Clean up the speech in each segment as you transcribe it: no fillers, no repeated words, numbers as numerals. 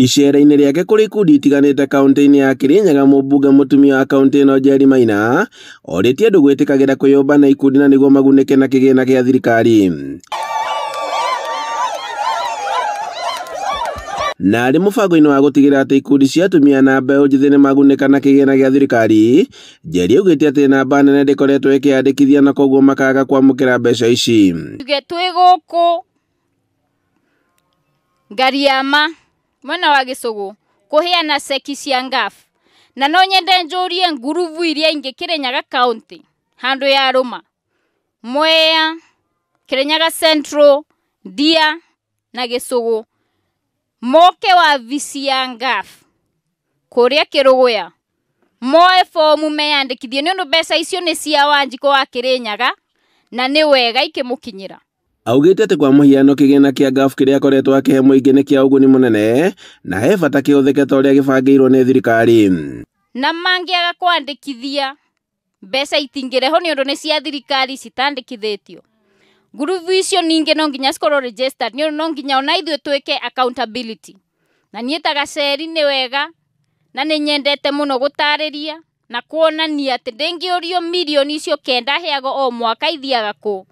Icera-inĩ rĩake kũrĩ ikundi itiganĩte kaunti-inĩ ya Kirinyaga, mũmbunge mũtumia wa kaunti ĩno Njeri Maina orĩtie andũ gwĩtĩkagĩra kwĩyũmba na ikundi na nĩguo magunĩke na kĩgĩna gĩa thirikari. Na arĩ mũbango-inĩ wa gũtigĩrĩra atĩ ikundi cia atumia na mbeũ njĩthĩ nĩmagunĩka na kĩgĩna gĩa thirikari, Njeri augĩte atĩ namba nene ndĩkoretwo ĩkĩyandĩkithia na koguo makaga kwamũkĩra mbeca ici. Tuge twĩ gũkũ Ngariama mwena wa Gĩcũgũ kũheana ceki cia NGAAF, na no nyende njũrie ngurubu iria ingĩ Kirinyaga county handũ ya Rũma, Mwea, Kirinyaga Central, Ndia na Gĩcũgũ moke wabici ya NGAAF kũrĩa Kĩrũgũya moe bomu meyandĩkithie nĩ ũndũ mbeca icio nĩ cia Wanjikũ wa Kirinyaga na nĩ wega ikĩmũkinyĩra. Augĩte atĩ kwa mũhiano kĩgĩna kĩa NGAAF kĩrĩa akoretwo akĩhe mũingĩ nĩ kĩa ũguni mũnene na he bata kĩhũthĩke ta ũrĩa gĩbangĩirwo nĩ thirikari. Na mangĩaga kwandĩkithia mbeca itingĩrehwo nĩ ũndũ nĩ cia thirikari citandĩkithĩtio. Ngurubu icio ningĩ no nginya cikorwo registered nĩ ũndũ no nginya ona ithuĩ twĩke accountability. Na niĩ ta Gaceri nĩ wega na nĩ nyendete mũno gũtarĩria na kuonania atĩ ndĩngĩũrio mirioni icio 9 heagwo o mwaka ithiaga kũ.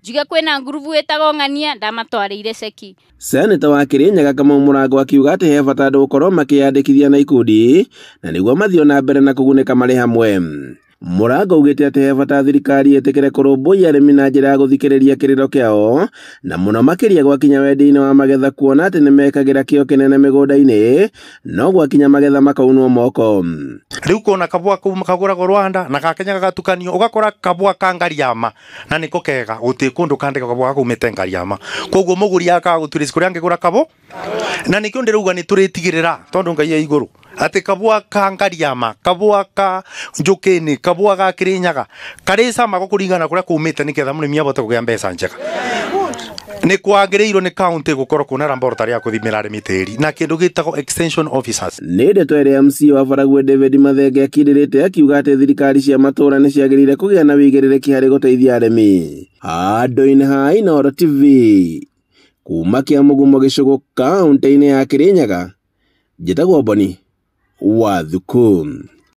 Njuge kwĩna ngurubu ĩtagwo ng'ania ndamatwarĩire ceki. Seneta wa Kirinyaga Kamau Mũrango akiuga atĩ he bata andũ gũkorwo makĩyandĩkithia na ikundi na nĩguo mathiĩ na mbere na kũgunĩka marĩ hamwe. Mũrango augĩte atĩ he bata thirikari ĩtĩkĩre kũrũmbũiya arĩmi na njĩra ya gũthikĩrĩria kĩrĩro kĩao na mũno makĩria gwakinya wendia-inĩ wa magetha kuona atĩ nĩmekagĩra kĩo kĩnene mĩgũnda-inĩ no gwakinya magetha makaunwo moko. Rĩu kona kabua kau kagũragwo Rwanda na ga Kenya gagatukanio ũgakora kabua ka Ngariama na nĩko kega gũtirĩ kũndũ kandĩka kabua gakumĩte Ngariama, koguo mũgũri akaga gũturĩci kũrĩa angĩgũra kabo, na nĩkĩo ndĩrauga nĩ tũrĩtigĩrĩra tondũ Ngai e igũrũ atĩ kabua ka Ngariama, kabua ka Njũkĩnĩ, kabua ga Kirinyaga karĩ cama kũringana kũrĩa kumĩte nĩgetha mũrĩmi abote kũgĩa mbeca njega. Nĩ kwagĩrĩirwo nĩ county gũkorwo kwĩna laboratory ya kũthimĩra arĩmi tĩri na kĩndũ gĩtagwo extension officers. Nĩ ndeto ĩrĩa MC wa Baragwe David Mathenge akindĩrĩte akiuga atĩ thirikari cia matũũra nĩ ciagĩrĩire kũgĩa na wĩigĩrĩrĩki harĩ gũteithia arĩmi. Handũ-inĩ ha Inooro TV kuma Kĩamũgumo Gĩcũgũ kaunti-inĩ ya Kirinyaga, njĩtagwo Boni wa Thuku.